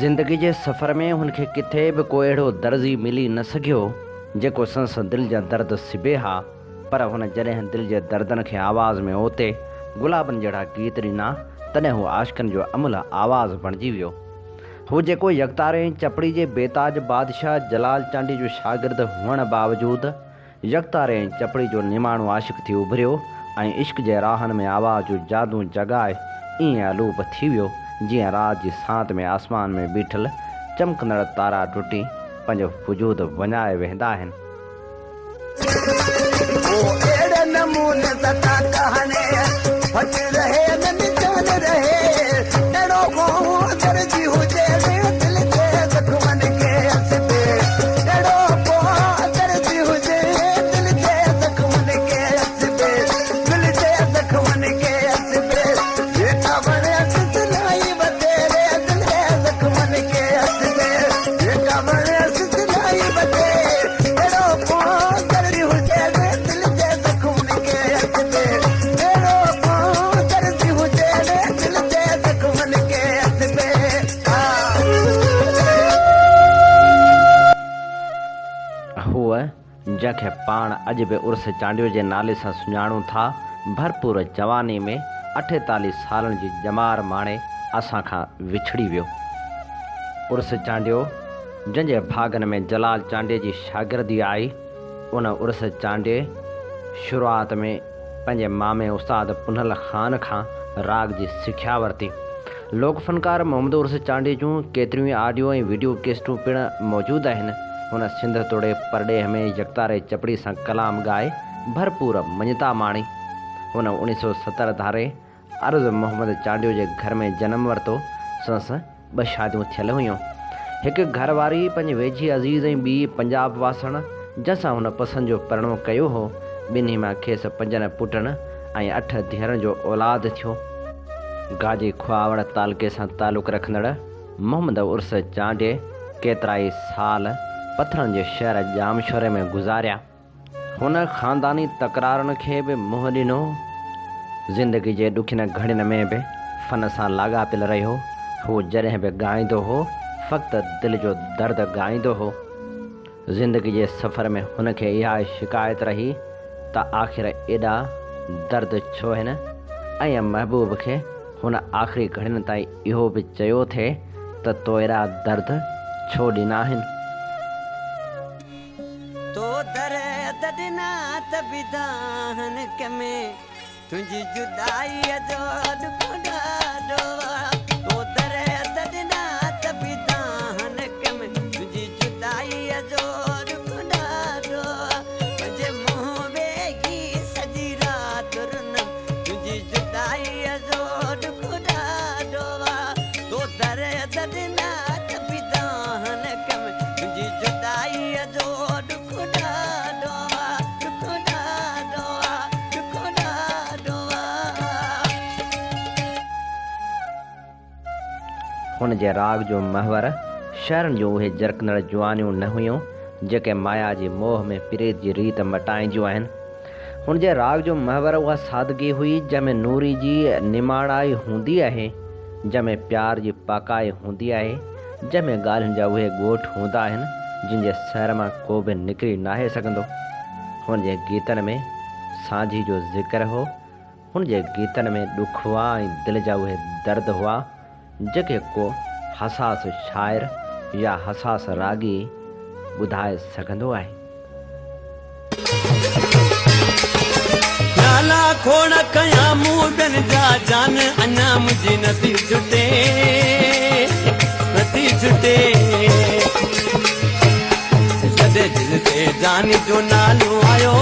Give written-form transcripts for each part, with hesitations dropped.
زندگي جي سفر ۾ هن کي ڪٿي به ڪو اهڙو درزي ملي نه سگهيو، جيڪو سندس دل جا درد سبي ها، پر هن جڏهن دل جي دردن کي آواز ۾ اوتي گلابن جهڙا گيت ڏنا، تڏهن هو عاشقن جو املهه آواز بڻجي ويو. هو جيڪو يڪتاري ۽ چپڙي جي بيتاج بادشاهه جلال چانڊيي جو شاگرد هئڻ باوجود يڪتاري ۽ چپڙي جو نماڻو عاشق ٿي اڀريو ۽ عشق جي راهن ۾ آواز جون جادون جڳائي ائين الوپ ٿي ويو جيئن رات جي سانت ۾ آسمان ۾ بيٺل چمڪندڙ تارا ٽٽي پنهنجو وجود وڃائي ويهندا آهن. هو اهڙي نموني سان ٽاڪا هڻي ڦٽ رهي نه نشان رهي اهڙو ڪو درزي هجي دل جي زخمن کي سبي اهڙو ڪو درزي هجي دل جي زخمن کي سبي دل جي زخمن کي سبي جيڪا وڻيس سلائي وتيري دل جي زخمن کي سبي جيڪا وڻيس سلائي وتي اهڙو ڪو درزي هجي دل جي زخمن کي سبي اهڙو ڪو درزي هجي دل جي زخمن کي سبي ها. هوء جنهن کي پاڻ اڄ به عرس چانڊيو جي نالي سان سڃاڻون ٿا، ڀرپور جواني ۾ اٺيتاليهه سالن جي ڄمار ماڻي اسان کان وڇڙي ويو. عرس چانڊيو جنهن جي ڀاڳن ۾ جلال چانڊيي جي شاگردي آئي، ان عرس چانڊيي شروعات ۾ پنهنجي مامي استاد پنهل خان کان راڳ جي سکيا ورتي. لوڪ فنڪار محمد عرس چانڊيي جون ڪيتريون ئي آڊيو ۽ وڊيو ڪيسٽون پڻ موجود آهن. هن سنڌ توڙي پرڏيهه ۾ يڪتاري چپڙي سان ڪلام ڳائي ڀرپور مڃتا ماڻي. هن اوڻيهه سؤ 70 ڌاري عرض محمد چانڊيو جي گهر ۾ جنم ورتو. سندس ٻه شاديون ٿيل هيون. هڪ گهر واري پنهنجي ويجهي عزيز ۽ ٻي پنجاب واسڻ، جنهن سان هن پسند جو پرڻو ڪيو هو. ٻنهي مان کيس پنجن پٽن ۽ اٺ ڌيئرن جو اولاد ٿيو. گاجي کهاوڙ تعلقي سان تعلق رکندڙ محمد عرس چانڊيي ڪيترائي سال پٿرن جي شهر ڄامشوري ۾ گذاريا. هن خانداني تڪرارن کي به منهن ڏنو. زندگي جي ڏکين گهڙين ۾ به فن سان لاڳاپيل رهيو. هو جڏهن به ڳائيندو هو، فقط دل جو درد ڳائيندو هو. زندگي جي سفر ۾ هن کي اها شڪايت رهي ته آخر ايڏا درد ڇو هن؟ ۽ محبوب کي هن آخري گهڙين تائين اهو به چيو ٿي ته تو ايڏا درد ڇو ڏنا آهن؟ تو درد ڏنا ته به دانهن ڪمي تنهنجي جدائيء جو ڏک ڏاڍو آ. تو درد ڏنا ته به دانهن ڪمي تنهنجي جدائيء جو ڏک ڏاڍو آ. پنهنجي منهن ويهي سڄي رات رنم تنهنجي جدائيء جو ڏک ڏاڍو آ. تو درد ڏنا ته به دانهن ڪمي تنهنجي جدائيء جو ڏک ڏاڍو آ. ڏک ڏاڍو آ. ڏک ڏاڍو آ. هن جي راڳ جو محور شهرن جون اهي جرڪندڙ جوانيون نه هيون، جيڪي مايا جي موهه ۾ پريت جي ريت مٽائينديون آهن. هن جي راڳ جو محور اها سادگي هئي، جنهن ۾ نوري جي نماڻائي هوندي آهي، جنهن ۾ پيار جي پاڪائي هوندي آهي، جنهن ۾ ڳالهين جا اهي ڳوٺ هوندا آهن، جن جي سحر مان ڪو به نڪري ناهي سگهندو. هن جي گيتن ۾ سانجهي جو ذڪر هو. هن جي گيتن ۾ ڏک هئا ۽ دل جا اهي درد هئا، جيڪي ڪو حساس شاعر يا حساس راڳي ٻڌائي سگهندو آهي. نالا کوڙ ڪيا مون ٻين جا جان اڃا منهنجي نٿي ڇٽي نٿي ڇٽي جڏهن دل تي جاني جو نالو آيو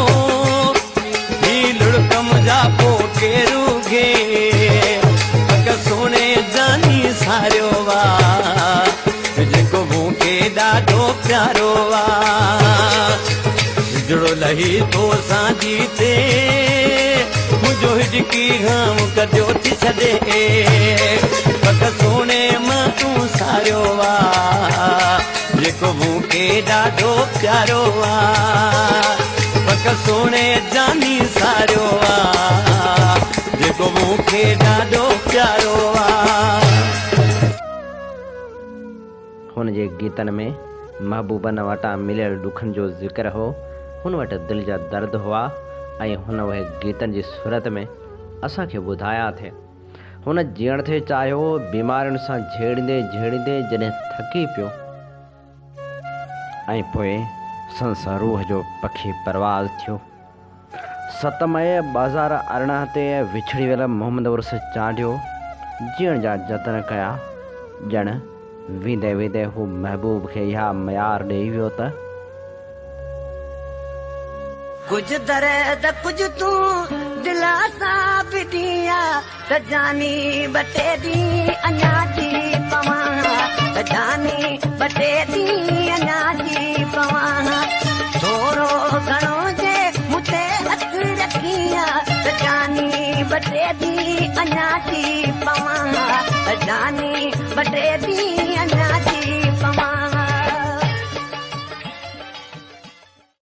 هي لڙڪ منهنجا پو ڪير اگهي پڪ سهڻي جاني ساريو آ جيڪو مون کي ڏاڍو پيارو آ هجڙو لهي ٿو سانجهي تي منهنجو هڏڪي گهام ڪڍيو ٿي ڇڏي پڪ سهڻي مان تون ساريو آ جيڪو مون کي ڏاڍو پيارو آ پڪ سهڻي جاني ساريو آ جيڪو مون کي ڏاڍو پيارو آ. جي گيتن ۾ محبوبن وٽان مليل ڏکن جو ذڪر هو، هن وٽ دل جا درد هئا ۽ هن اهي گيتن جي صورت ۾ اسان کي ٻڌايا ٿي. هن جيئڻ ٿي چاهيو، بيمارين سان جهيڙيندي جهيڙيندي جڏهن ٿڪي پيو ۽ پوء سندس روح جو پکي پرواز ٿيو. 7 مئي 2018 تي وڇڙي ويل محمد عرس چانڊيو جيئڻ جا جتن ڪيا، ڄڻ ويندي ويندي هو محبوب کي اها ميار ڏيئي ويو ته. ڪجهه درد ڪجهه تون دلاسا به ڏين ها ته جاني ٻه ٽي ڏينهن اڃا جي پوان ها ته جاني ٻه ٽي ڏينهن اڃا جي پوان ها ٿورو گهڻو جي مون تي هٿ رکين ها ته جاني ٻه ٽي ڏينهن اڃا جي پوان ها ته جاني ٻه ٽي ڏينهن.